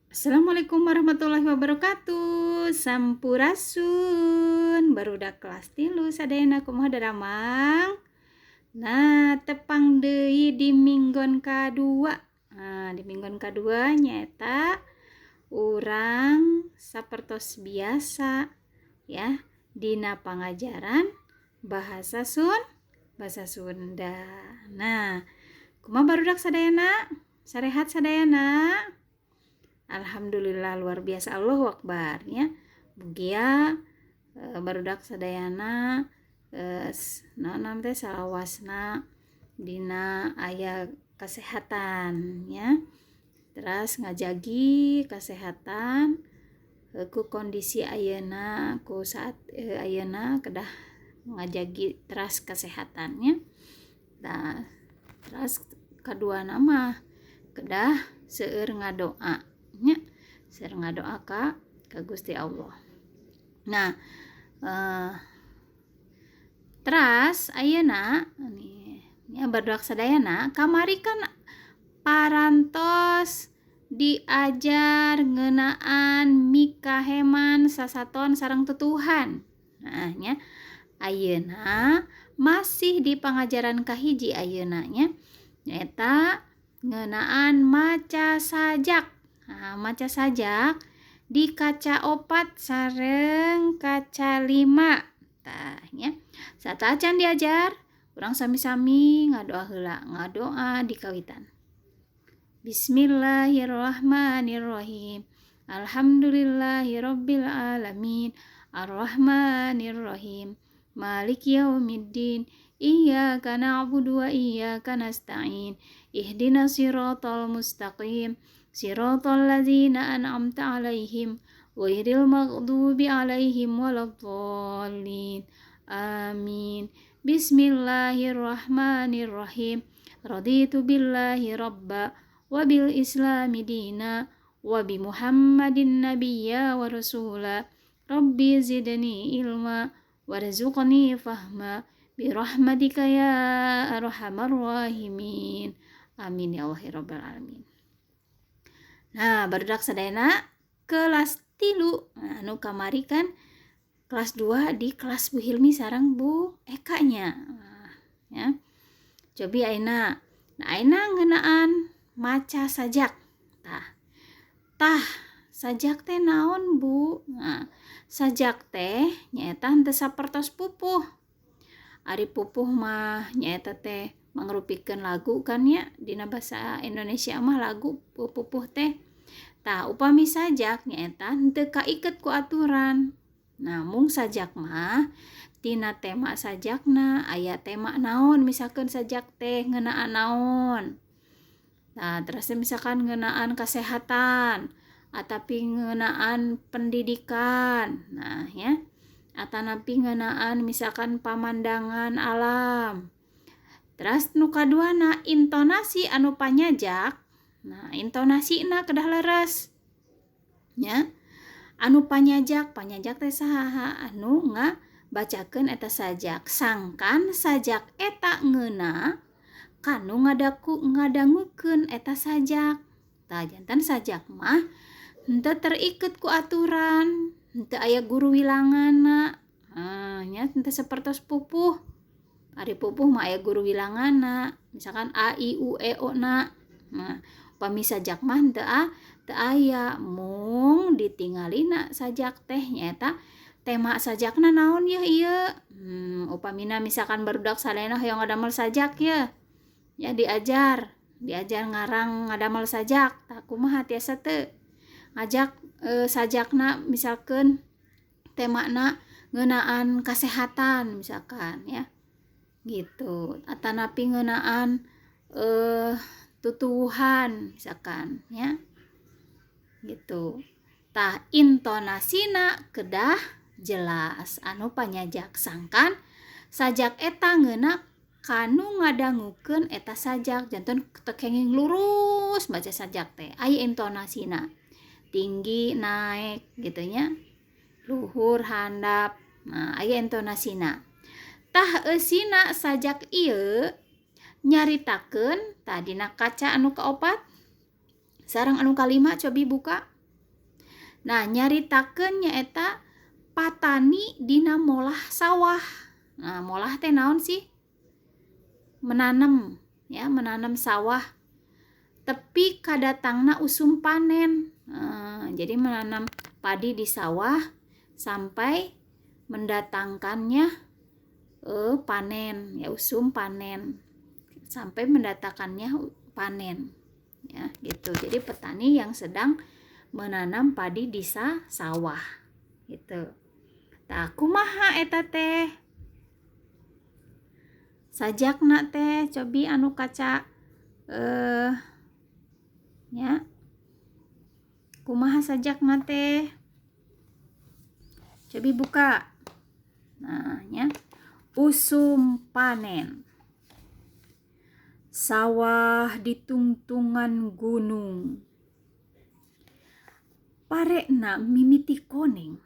Assalamualaikum warahmatullahi wabarakatuh. Sampurasun. Barudak kelas 3 sadayana, kumaha daramang? Nah, tepang deui di minggon kadua. Nah, di minggon kadua nyaeta urang sapertos biasa ya, dina pangajaran bahasa Sunda. Nah, kumaha barudak sadayana? Sarehat sadayana? Alhamdulillah, luar biasa, Allahu Akbar ya. Mugia barudak sadayana naon teh, salawasna dina aya kesehatan ya. Terus ngajagi kesehatan ku kondisi ayeuna, ku saat ayeuna kedah ngajagi teras kesehatannya. Nah, terus kedua nama kedah seueur ngadoa nya, seueur ngadoa ka Gusti Allah. Nah, teras ayeuna nih ya, barudak sadayana, kamari kan parantos diajar ngeunaan mikaheman sasaton sareng tutuwuhan. Nah nya, ayeuna masih di pangajaran kahiji ayeuna nya, nyaeta ngeunaan maca sajak. Nah, maca sajak di kaca 4 sareng kaca 5. Tah nya, sateuacan diajar, urang sami-sami ngadoa heula, ngadoa di kawitan. Bismillahirrahmanirrahim. Alhamdulillahirabbil alamin. Arrahmanirrahim. Maliki yaumiddin. Iyyaka na'budu wa iyyaka nasta'in. Ihdinas siratal mustaqim. Siratal ladzina an'amta 'alaihim ghairil maghdubi 'alaihim waladdallin. Amin. Bismillahirrahmanirrahim. Raditu billahi rabba wa bil islami dina wa bi Muhammadin nabiyya wa rasula. Rabbi zidni ilma warzuqni fahma bi rahmatika ya arhamar rahimin. Amin ya Allah ya rabbal alamin. Nah, barudak sadayana kelas 3. Nah, anu kamari kan kelas 2 di kelas Bu Hilmi sareng Bu Eka nya. Nah, ya. Cobi ayeuna. Nah, ayeuna ngeunaan maca sajak. Tah. Tah, sajak teh naon, Bu? Nah, sajak teh nyaeta henteu sapertos pupuh. Ari pupuh mah nyaeta teh mangrupikeun lagu kan ya, dina basa Indonesia mah lagu pupuh teh. Tah, upami sajak nyaeta henteu kaiket ku aturan. Nah, mung sajak mah tina tema sajakna, aya tema naon, misalkan sajak teh ngeunaan naon. Nah, terus misalkan ngeunaan kesehatan atapi ngeunaan pendidikan. Nah ya, atanapi ngeunaan misalkan pamandangan alam. Terus nu kaduana, intonasi anu panyajak. Nah, intonasina kedah leres nya. Anu panyajak, panyajak teh saha? Anu ngabacakeun eta sajak, sangkan sajak eta ngeuna kanu ngadangukeun eta sajak. Tah, janten sajak mah henteu teriket ku aturan, henteu aya guru wilanganna. Ah, nya, henteu sapertos pupuh. Ari pupuh mah aya guru wilanganna, misalkan a i u e o na. Nah, upami sajak mah teu aya, mung ditingalina sajak teh nyaeta tema sajakna naon yeuh ieu. Upamina misalkan barudak sadayana hoyong ngadamel sajak ye. Ya, diajar, diajar ngarang, ngadamel sajak. Tah, kumaha, tiasa teu ngajak sajakna misalkan temana ngeunaan kesehatan misalkan ya gitu, atanapi ngeunaan tutuwuhan misalkan ya gitu. Tah, intonasina kedah jelas anu panyajak, sangkan sajak eta ngeuna kanu ngadangukeun eta sajak. Janten teu kenging lurus baca sajak teh, aya intonasina, tinggi naik gitu nya, luhur handap. Nah, aya intonasina. Tah, eusina sajak ieu nyaritakeun tadina kaca anu kaopat sareng anu kalima. Cobi buka. Nah, nyaritakeun nyaeta patani dina molah sawah. Nah, molah teh naon sih? Menanam, ya, menanam sawah. Tepi kadatangna usum panen. Nah, jadi menanam padi di sawah sampai mendatangkannya panen, ya, usum panen. Sampai mendatangkannya panen, ya, gitu. Jadi petani yang sedang menanam padi di sawah, gitu. Tah, kumaha eta teh? Sajakna teh cobi anu kaca ya. Kumaha sajakna teh? Cobi buka. Nah, ya. Usum panen. Sawah ditungtungan gunung. Parekna mimiti koneng.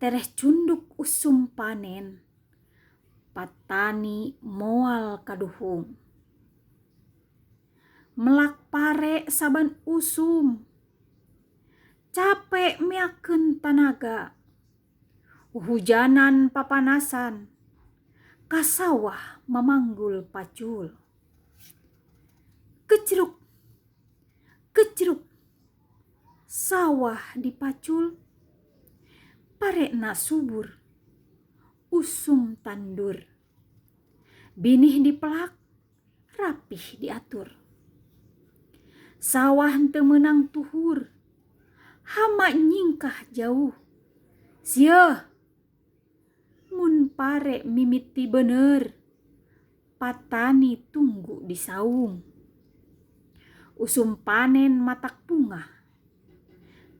Tereh cunduk usum panen. Patani moal kaduhung. Melak pare saban usum. Capek miakeun tanaga. Hujanan papanasan. Ka sawah mamanggul pacul. Kecruk, kecruk. Sawah dipacul. Parekna subur. Usum tandur. Binih dipelak, rapih diatur. Sawah teu meunang tuhur. Hama nyingkah jauh. Sieuh. Mun pare mimiti bener. Patani tunggu di saung. Usum panen matak bungah.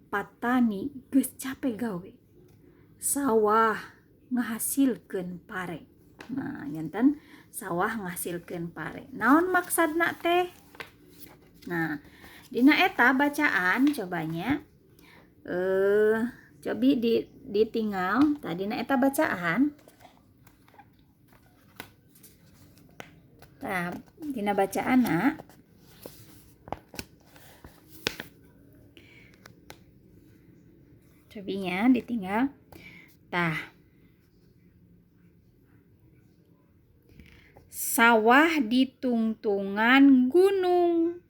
Patani geus capek gawe. Sawah ngahasilkeun pare. Nah, nyanten sawah ngahasilkeun pare. Naon maksudna teh? Nah, dina eta bacaan cobanya cobi ditinggal tadi na eta bacaan. Nah, dina bacaanna cobinya ditinggal. Tah. Sawah ditungtungan gunung.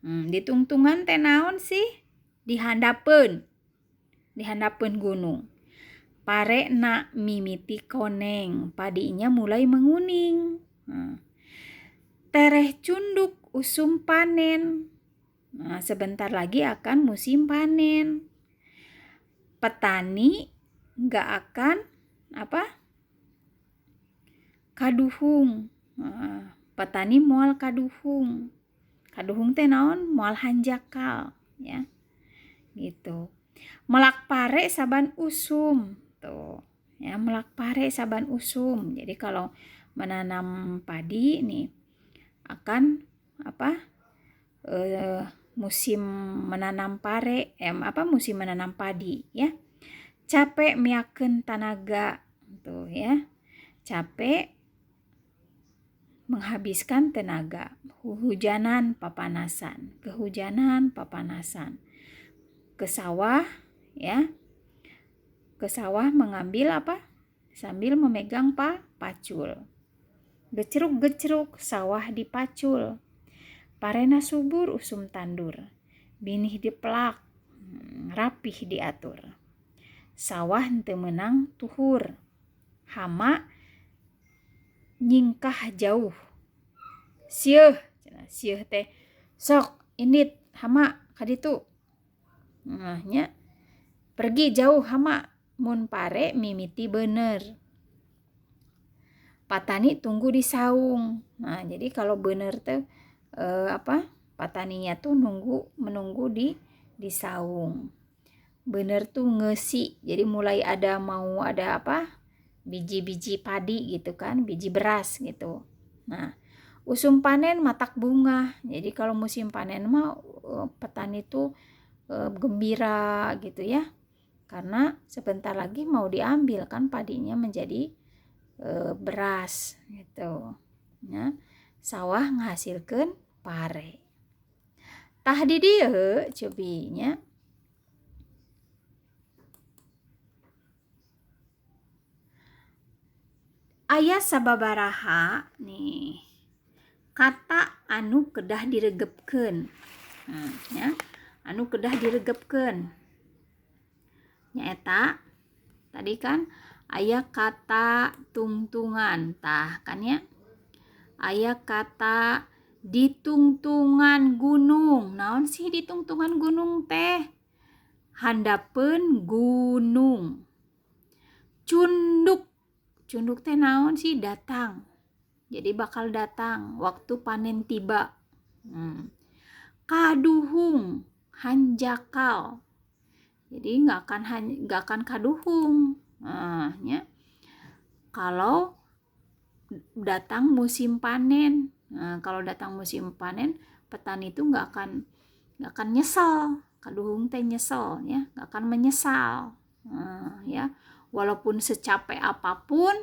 Ditungtungan teh naon sih? Dihandapeun. Dihandapeun gunung. Parekna mimiti koneng, padinya mulai menguning. Tereh cunduk usum panen. Nah, sebentar lagi akan musim panen. Petani nggak akan apa? Kaduhung. Nah, petani moal kaduhung. Kaduhung teh naon? Moal hanjakal, ya. Gitu. Melak pare saban usum. Tuh, ya, melak pare saban usum. Jadi kalau menanam padi nih akan apa? Musim menanam pare, musim menanam padi, ya. Capek miakeun tanaga, tuh ya. Capek menghabiskan tenaga. Hujanan papanasan, kehujanan papanasan. Ke sawah, ya. Ke sawah mengambil apa? Sambil memegang pacul. Gecruk-gecruk sawah dipacul. Parena subur usum tandur. Binih dipelak, rapih diatur. Sawah henteu meunang tuhur. Hama nyingkah jauh. Sieuh, cenah sieuh teh sok indit hama ka ditu. Nah, nya pergi jauh hama mun pare mimiti bener. Patani tunggu di saung. Nah, jadi kalau bener teh pataninya tuh menunggu di saung. Bener tuh ngesi. Jadi mulai ada mau ada apa? Biji-biji padi gitu kan, biji beras gitu. Nah, usum panen matak bunga. Jadi kalau musim panen mah petani tuh gembira gitu ya. Karena sebentar lagi mau diambil kan padinya menjadi beras gitu. Nah, sawah ngahasilkeun pare. Tah di dieu cobinya. Aya sababaraha nih kata anu kedah diregepkeun. Ya, anu kedah diregepkeun. Nyaeta tadi kan aya kata tungtungan, tah kan ya. Aya kata ditungtungan gunung. Naon sih ditungtungan gunung teh? Handapeun gunung. Cunduk. Cunduk teh naon sih? Datang. Jadi bakal datang waktu panen tiba. Kaduhung, hanjakal. Jadi nggak akan kaduhung. Nah, ya. Kalau datang musim panen. Nah, kalau datang musim panen, petani itu nggak akan nyesel. Kaduhung teh nyesel ya, nggak akan menyesal. Nah, ya. Walaupun secapek apapun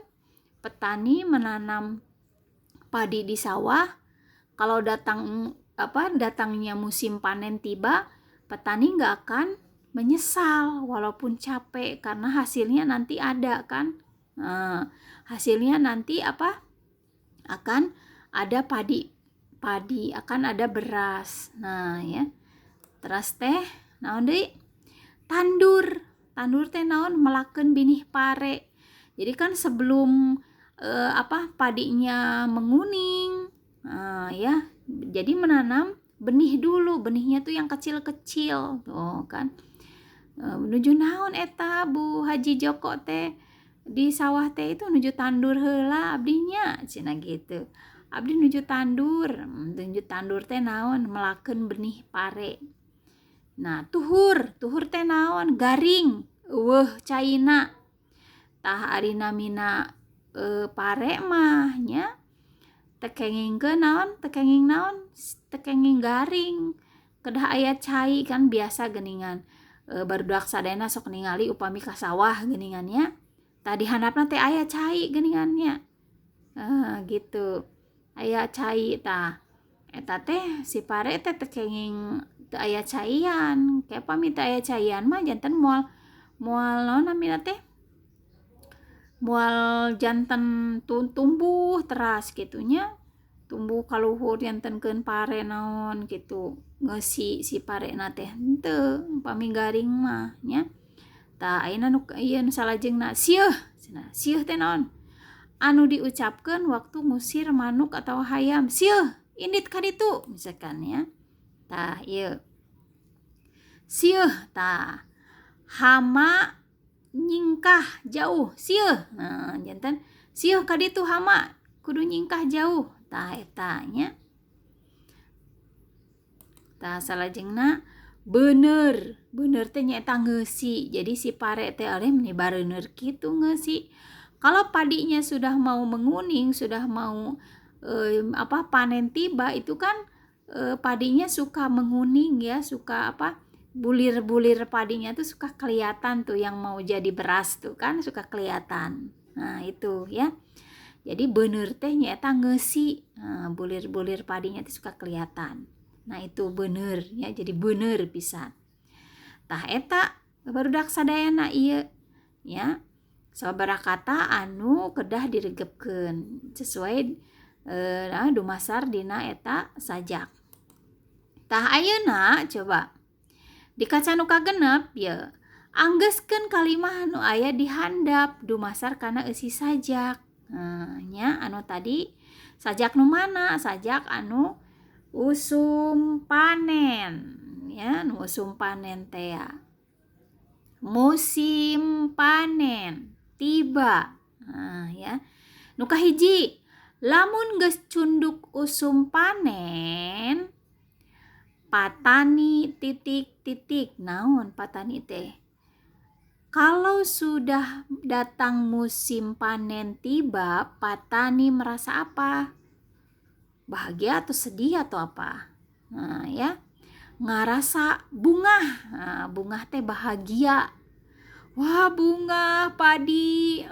petani menanam padi di sawah, kalau datangnya musim panen tiba, petani nggak akan menyesal walaupun capek karena hasilnya nanti ada kan. Nah, hasilnya nanti apa? Akan ada padi, padi akan ada beras. Nah, ya. Terus teh naon deui? Tandur. Tandur teh naon? Melakeun binih pare. Jadi kan sebelum padinya menguning, nah, ya. Jadi menanam benih dulu, benihnya tuh yang kecil-kecil tuh kan. Menuju naon eta Bu Haji Joko teh di sawah teh itu nuju tandur heula abdinya cenah gitu. Abdi nuju tandur, nuju tandur teh naon? Melakeun benih pare. Nah, tuhur, tuhur teh naon? Garing, euweuh caina. Tah ari namina pare mah nya teu kengingkeun naon? Teu kenging naon? Teu kenging garing. Kedah aya cai kan biasa geuningan. Barudak sadayana sok ningali upami ka sawah geuningan nya. Tah di handapna teh aya cai geuningan nya. Gitu. Aya cai tah. Eta teh si pare teh teu kenging teu aya caian. Kayak pami teu aya caian mah janten moal moal naon namina teh? Moal janten tumbuh teras kitu nya. Tumbuh kaluhur jantenkeun pare naon gitu. Ngeusi si parena teh henteu upami garing mah nya. Tah ayeuna nu ieu nu salajengna sieuh cenah. Sieuh teh naon? Anu diucapkeun waktu ngusir manuk atau hayam. Sieuh, indit ka ditu misalkan ya. Tah ieu. Sieuh tah. Hama nyingkah jauh, sieuh. Nah, janten sieuh ka ditu hama kudu nyingkah jauh. Tah eta nya. Tah salajengna beuneur. Beuneur teh nyaeta ngeusi. Jadi si pare teh aleh meni bareuneur kitu ngeusi. Kalau padinya sudah mau menguning, sudah mau panen tiba, itu kan padinya suka menguning ya, suka apa? Bulir-bulir padinya tuh suka kelihatan tuh yang mau jadi beras tuh kan suka kelihatan. Nah, itu ya. Jadi beuneur teh nyaeta ngeusi. Nah, bulir-bulir padinya tuh suka kelihatan. Nah, itu beuneur ya, jadi beuneur pisan. Tah eta barudak sadayana ieu ya. Sababaraha kata anu kedah diregepkeun sesuai dumasar dina eta sajak. Tah ayeuna coba di kaca nu kagenep ye, anggeuskeun kalimah anu aya di handap dumasar kana eusi sajak. Nah, nya anu tadi sajak nu mana? Sajak anu usum panen ya, nu usum panen teh ya. Musim panen tiba. Nah, ya. Nu kahiji, lamun geus cunduk usum panen, patani titik titik. Naon patani teh? Kalau sudah datang musim panen tiba, patani merasa apa? Bahagia atau sedih atau apa? Nah, ya. Ngarasa bungah. Nah, bungah teh bahagia. Wah, bunga padi,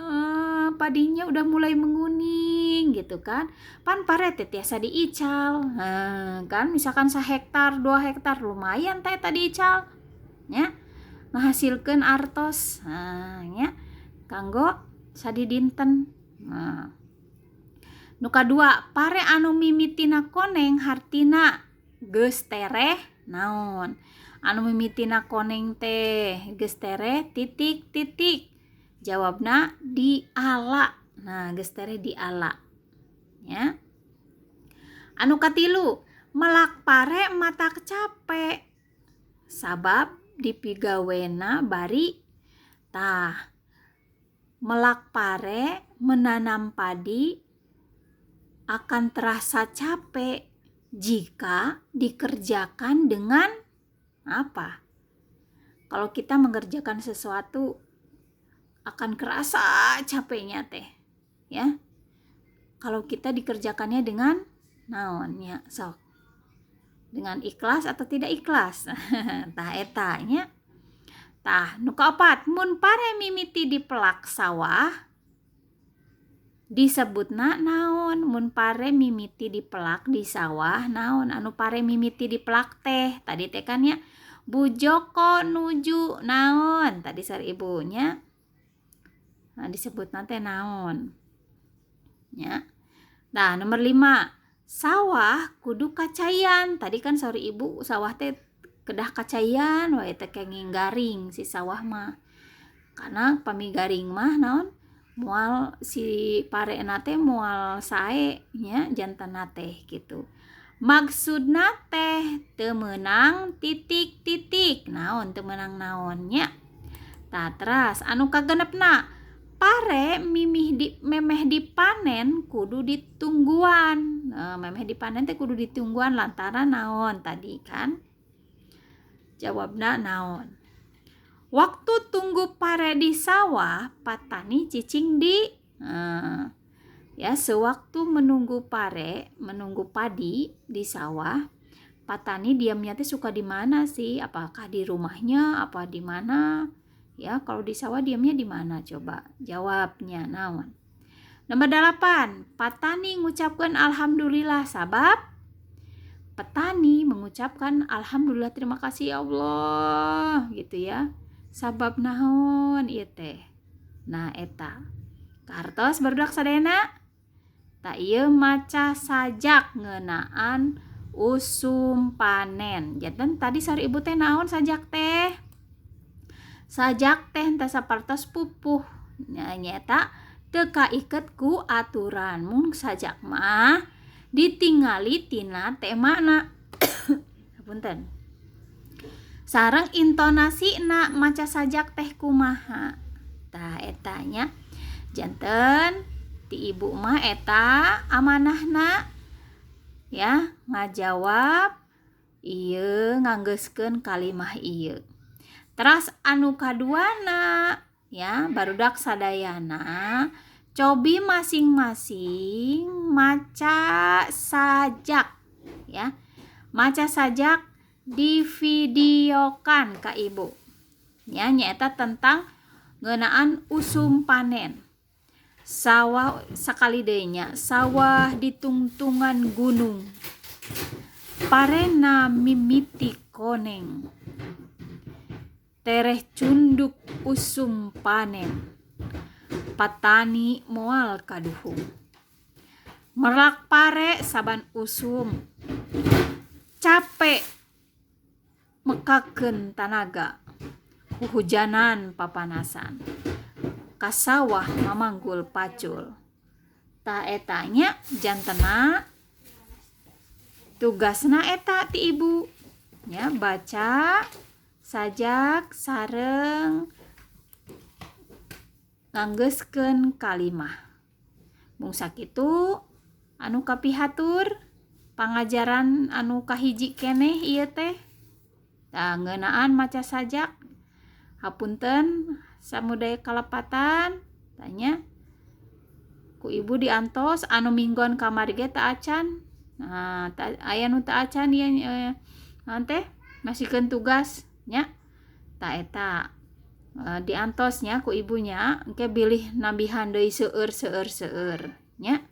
padinya udah mulai menguning gitu kan. Pan pare teh tiasa diical. Nah, kan misalkan sahektar, 2 hektar lumayan teh tadi ical. Ya. Ngahasilkeun artos. Nah, ya. Kanggo sadidinten. Nah. Nu kadua, pare anu mimitina koneng hartina geus tereh naon? Anu mimitina koneng teh geus tereh titik titik. Jawabna diala. Nah, geus tereh diala. Ya. Anu katilu, melak pare matak capek sabab dipigawena bari. Tah, melak pare, menanam padi akan terasa capek jika dikerjakan dengan apa? Kalau kita mengerjakan sesuatu akan kerasa capeknya teh, ya. Kalau kita dikerjakannya dengan naon nya sok? Dengan ikhlas atau tidak ikhlas? Tah eta nya. Tah, nu kaopat, mun pare mimiti dipelak sawah disebutna naon? Mun pare mimiti dipelak di sawah naon? Anu pare mimiti dipelak teh tadi teh kan nya, Bu Joko nuju naon tadi saur ibunya. Nah, disebutna teh naon ya. Nah, nomor 5, sawah kudu kacaian. Tadi kan saur ibu sawah teh kedah kacaian wae, teh kenging garing si sawah mah, karena pami garing mah naon, moal si parena teh moal sae nya jantenna teh gitu. Maksudna teh teu meunang titik titik naon, teu meunang naon nya. Tah, teras anu kagenepna, pare mimih di memeh dipanen kudu ditungguan. Nah, memeh dipanen teh kudu ditungguan lantaran naon tadi kan? Jawabna naon? Waktu tunggu pare di sawah, patani cicing di, nah, ya, sewaktu menunggu pare, menunggu padi di sawah, patani diamnya teh suka di mana sih? Apakah di rumahnya, apa di mana? Ya, kalau di sawah diamnya di mana coba? Jawabnya naon? Nomor 8, patani ngucapkan alhamdulillah sabab petani mengucapkan alhamdulillah, terima kasih ya Allah gitu ya. Sabab naon ieu teh? Nah, eta. Kartos barudak sadayana? Tah, ieu maca sajak ngeunaan usum panen. Janten tadi saur ibu teh naon sajak teh? Sajak teh henteu sapertos pupuh. Nya, nyaeta teu kaiket ku aturan. Mun sajak mah ditingali tina temana. Punten. Sareng intonasina maca sajak teh kumaha. Tah, eta nya. Janten ti ibu mah eta amanahna ya, ngajawab ieu, nganggeuskeun kalimah ieu. Teras anu kaduana ya, barudak sadayana cobi masing-masing maca sajak ya. Maca sajak divideokan ka ibu. Ya, nyaeta tentang ngeunaan usum panen. Sawah sakali deui nya, sawah di tungtungan gunung. Parena mimiti koneng. Tereh cunduk usum panen. Patani moal kaduhung. Melak pare saban usum. Capek mekakeun tanaga. Huhujanan papanasan. Ka sawah mamanggul pacul. Tah, eta nya, jantena tugasna eta ti ibu ya, baca sajak sareng nganggeuskeun kalimah. Mung sakitu anu kapihatur pangajaran anu kahiji keneh ieu teh. Tah, ngeunaan maca sajak. Hapunten samudaya kalepatan tanya ku ibu diantos anu minggon kamari ge teu acan. Nah, aya nu teu acan ieu naon teh masihkeun tugas nya. Tah, eta diantos nya ku ibunya, engke bilih nambihan deui seueur seueur seueur nya.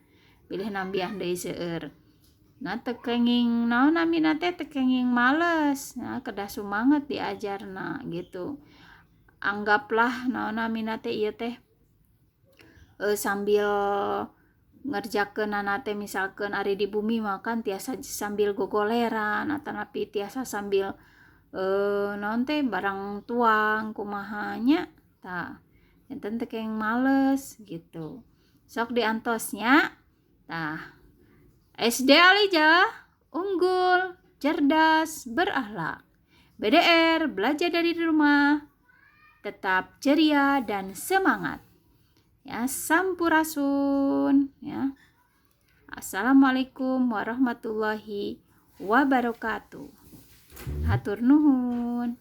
Bilih nambihan deui seueur. Nah, teu kenging naon namina teh, teu kenging males. Nah, kedah sumanget diajarna gitu. Anggaplah naon namina teh ieu teh sambil Ngerjakeunana teh misalkeun ari di bumi mah kan tiasa sambil gogoleran atanapi tiasa sambil naon teh, barang tuang kumaha nya. Tah, janten teu kenging males gitu. Sok diantos nya. Tah, SD Alija unggul, cerdas, berakhlak. BDR, belajar dari rumah, tetap ceria dan semangat. Ya, sampurasun ya. Assalamualaikum warahmatullahi wabarakatuh. Hatur nuhun.